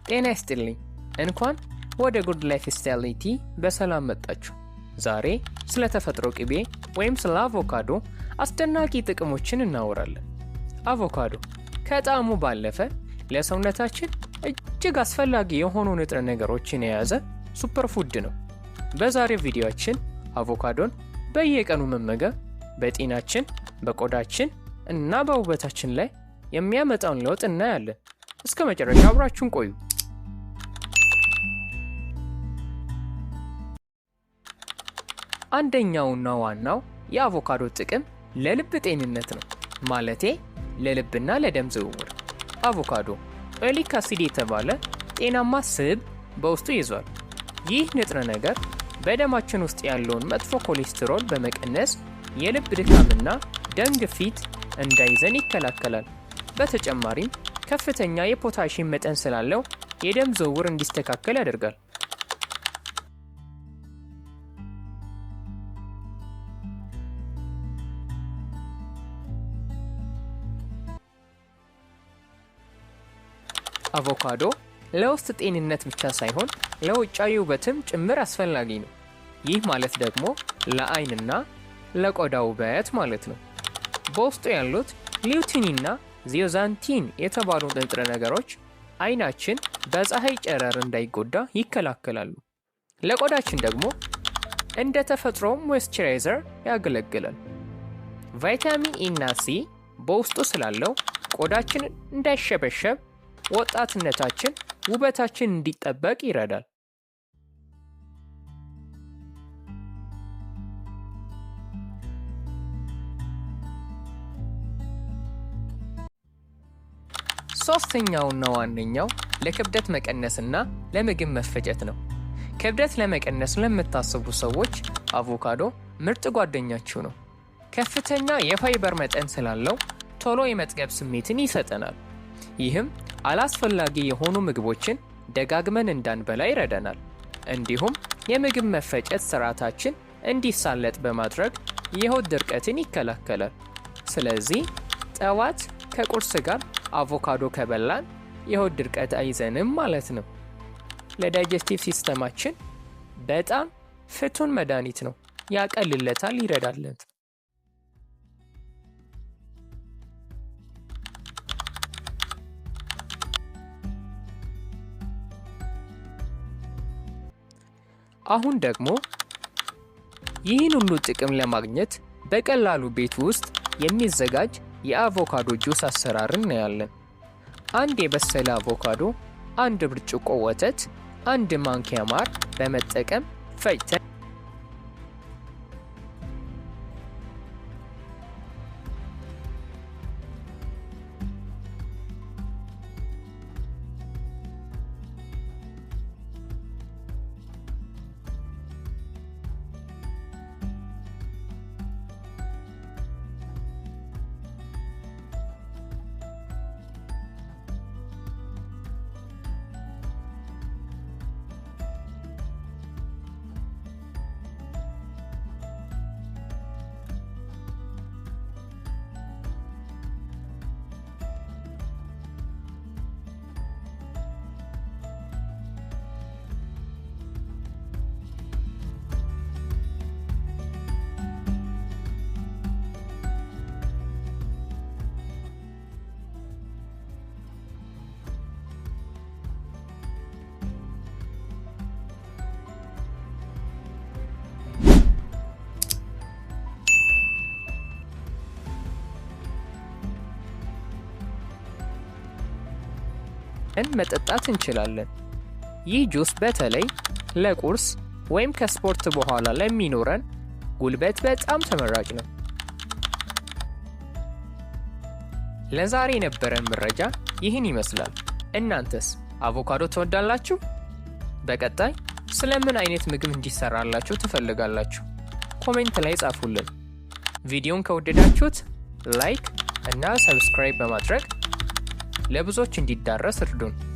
ጤና ይስጥልኝ። እንኳን ወደ Good Lifestyle ET በሰላም መጣችሁ። ዛሬ ስለ ተፈጥሮ ቅቤ ወይም ስለ አቮካዶ አስደናቂ ጥቅሞችን እናወራለን። አቮካዶ ከጣዕሙ ባለፈ ለሰውነታችን እጅግ አስፈላጊ የሆኑ ንጥረ ነገሮችን የያዘ superfood ነው። በዛሬው ቪዲዮአችን አቮካዶን በየቀኑ መመገብ በጤናችን፣ በቆዳችን እና በውበታችን ላይ የሚያመጣውን ለውጥ እናያለን። እስከ መጨረሻ አብራችሁን ቆዩ። አንደኛውና ዋናው የአቮካዶ ጥቅም ለልብ ጤንነት ነው። ማለቴ ለልብና ለደም ዝውውር። አቮካዶ oleic acid የተባለ ጤናማ ስብ በውስጡ ይዟል። ይህ ንጥረ ነገር በደማችን ውስጥ ያለውን መጥፎ ኮሌስትሮል በመቀነስ የልብ ድካምና ደም ግፊት እንዳይዘን ይከላከላል። በተጨማሪም ከፍተኛ የፖታሺየም መጠን ስላለው የደም ዝውውር እንዲስተካከል ያደርጋል። አቮካዶ ለውስጥ ጤንነት ብቻ ሳይሆን ለውጫዊ ውበትም ጭምር አስፈላጊ ነው። ይህ ማለት ደግሞ ለአይንና ለቆዳ ውበት ማለት ነው። በውስጡ ያሉት lutein ና zeaxanthin የተባሉ ንጥረ ነገሮች አይናችን በፀሐይ ጨረር እንዳይጎዳ ይከላከላሉ። ለቆዳችን ደግሞ እንደ ተፈጥሮ moisturizer ያገለግላል። ቫይታሚን E እና C በውስጡ ስላለው ቆዳችን እንዳይሸበሸብ፣ ወጣትነታችን፣ ውበታችን እንዲጠበቅ ይረዳል። ሶስተኛውና ዋነኛው ለክብደት መቀነስና ለምግብ መፈጨት ነው። ክብደት ለመቀነስ ለምታስቡ ሰዎች አቮካዶ ምርጥ ጓደኛችሁ ነው። ከፍተኛ የፋይበር መጠን ስላለው ቶሎ የመጥገብ ስሜትን ይሰጠናል። ይህም አላስፈላጊ የሆኑ ምግቦችን ደጋግመን እንዳንበላ ይረዳናል። እንዲሁም የምግብ መፈጨት ስርዓታችን እንዲሳለጥ በማድረግ የሆድ ድርቀትን ይከላከላል። ስለዚህ ጠዋት ከቁርስ ጋር አቮካዶ ከበላን የሆድ ድርቀት አይዘንም ማለት ነው። ለ digestive system ኣችን በጣም ፍቱን መድኃኒት ነው። ያቀልለታል፣ ይረዳለት። አሁን ደግሞ ይህን ሁሉ ጥቅም ለማግኘት በቀላሉ ቤት ውስጥ የሚዘጋጅ የአቮካዶ ጁስ አሰራር እናያለን። አንድ የበሰለ አቮካዶ፣ አንድ ብርጭቆ ወተት፣ አንድ ማንኪያ ማር በመጠቀም ፈጭተን መጠጣት እንችላለን። ይህ ጁስ በተለይ ለቁርስ ወይም ከስፖርት በኋላ ለሚኖረን ጉልበት በጣም ተመራጭ ነው። ለዛሬ የነበረን መረጃ ይህን ይመስላል። እናንተስ አቮካዶ ትወዳላችሁ? በቀጣይ ስለምን አይነት ምግብ እንዲሰራላችሁ ትፈልጋላችሁ? Comment ላይ ጻፉልን። ቪዲዮን ከወደዳችሁት like እና subscribe በማድረግ ለብዙዎች እንዲዳረስ እርዱን።